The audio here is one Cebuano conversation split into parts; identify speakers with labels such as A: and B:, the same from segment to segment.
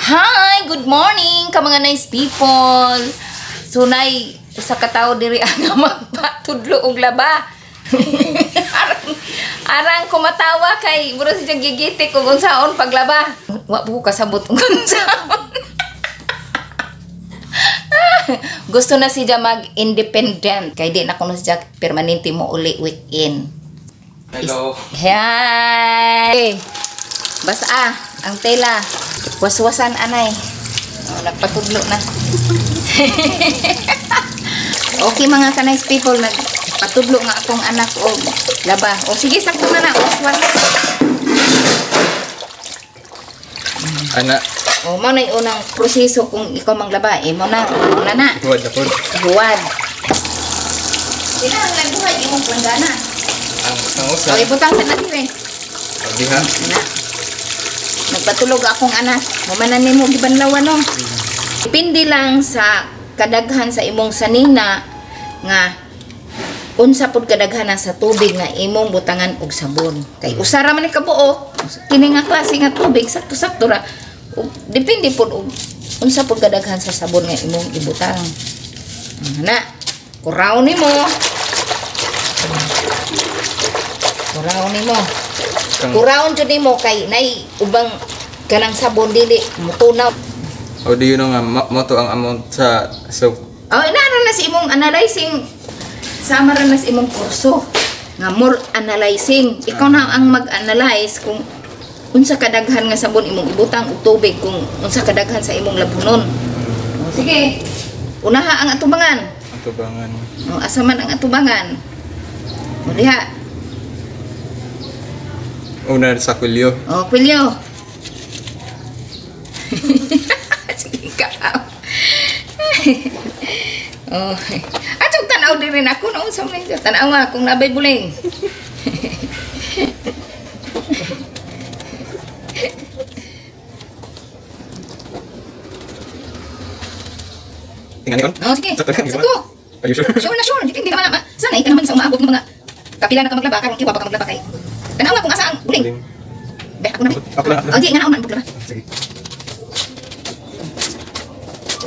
A: Hi! Good morning ka mga nice people! So, nay, usa ka tawo diri ang magpatudlo og laba. Arang kumatawa kay mura siya gigitik og unsaon paglaba. Wa po ko kasabot og unsaon. Gusto na siya mag-independent kay di na kuno siya permanente mo uli weekend.
B: Hello.
A: Hi! Basta ang tela. Waswasan anay. Oh, nagpatudlo na. Okay mga ka-nice people, nagpatudlo nga akong anak og laba. O sige, sakto na na. Waswas.
B: Ana.
A: O mao na unang proseso kung ikaw manglaba. Eh, mao na na.
B: Huwad na po.
A: Huwad. Kinahanglan buhay imong planggana.
B: Ang usa.
A: O ibutang sa natin eh.
B: Diha.
A: Ana. Nagpatulog akong anak. Humanan nimo gibanlawan no. Depende lang sa kadaghan sa imong sanina nga unsa pud kadaghan sa tubig nga imong butangan og sabon. Kay usa ra man ni kabuok kini nga klase nga tubig, sakto-sakto ra. Depende pud og unsa pud kadaghan sa sabon nga imong ibutang. Na, kuraw nimo. Kuraw nimo. Kuraon jud nimo kay nay ubang kanang sabon dili mutunaw.
B: O do you know nga mo to ang amount sa soap?
A: Oh, inaara na sa imong analyzing. Sama ra na sa imong kurso nga more analyzing. Ikaw na ang mag-analyze kung unsa kadaghan nga sabon imong ibutang og tubig, kung unsa kadaghan sa imong labunon. O, sige. Unaha ang atubangan.
B: Atubangan.
A: O, asa man ang atubangan? O diha.
B: Una sa kwilyo.
A: Oh, kwilyo. Sige ka. Oh. Atong tanaw diri na ako noon sa mga tanaw nga kung nabay buling.
B: Tingnan kon.
A: Oh, sige. Sakto.
B: Are you sure?
A: Sure na sure. Hindi ka man. Sanay ka naman sa umaabot ng mga kapila na ka maglaba karon kiwa pa ka maglaba kay. Tanaw nga kung asa ang buling. Be, ako na.
B: Ako na.
A: Oh, di nga na maglaba.
B: Sige.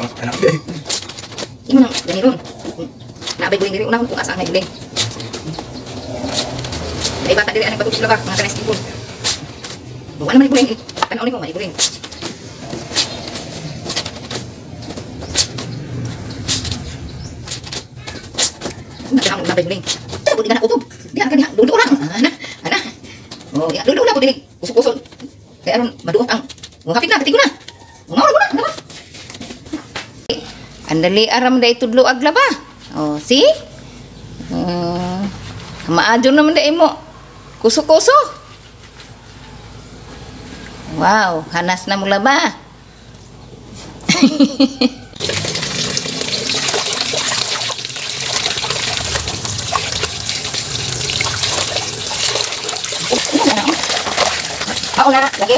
B: Anak.
A: Imo nang ganiron. Naabay buling diri unahon kung asa ang buling. Dai bata diri anang patulog laba mga kanes people. Wala man buling. Tanaw nimo may buling. Nagkaroon na buling. Tabo di ka na utob. Di ka diha dulo lang. Ana, ana. Oh, ya dulo na po dili. Usok-usok. Kay aron maduot ang hapit na katigo na. Mao na na. Andali aram day tudlo ag laba. Oh, see? Maadyo naman day mo. Kuso-kuso. Wow, hanas na mo laba. Ako na, lagi.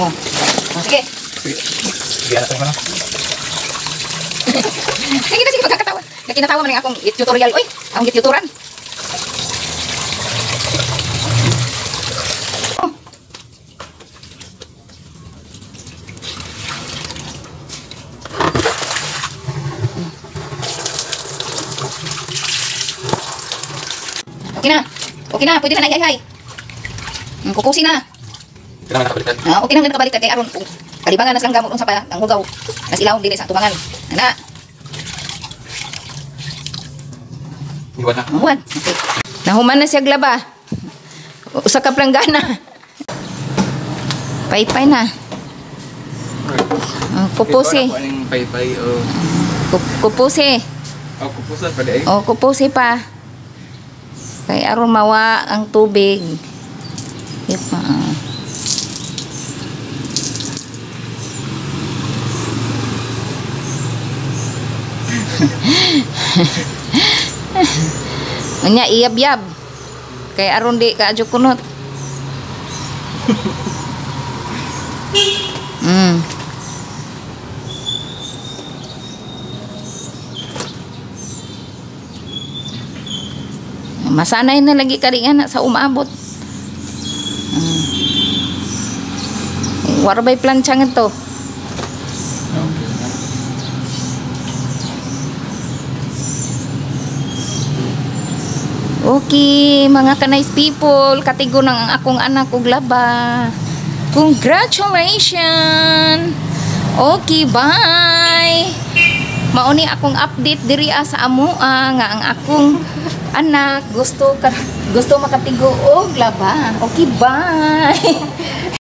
A: Oh. Oh, sige.
B: Sige. Sige, ato na.
A: Sige na, sige, pagkakatawa. Nakinatawa man ang akong tutorial. Uy, akong tutoran. Oh. Okay na. Okay na, pwede na naihay-hay. Kukusi na. Okay na nakabaliktad kay aron kung kalibangan nas lang gamot unsa pa ang hugaw nas ilawom dili sa atubangan. Ana.
B: Iwan na.
A: Iwan. Okay. Nahuman na siya glaba. Usa ka planggana. Paypay na. Oh, kupusi.
B: Paypay o.
A: Kupusi.
B: Oh, kupusan pa di.
A: Oh, kupusi pa. Kay aron mawa ang tubig. Ipa. Unya iyab-yab. Kay aron di ka adyo kunot. Masanay na lagi ka rin sa umaabot. Wala ba'y plantsa nga to?
B: Okay na.
A: Okay, mga ka-nice people, katigo nang ang akong anak og laba. Congratulations! Okay, bye! Mauni akong update diri sa amoa nga ang akong anak gusto makatigo og laba. Okay, bye!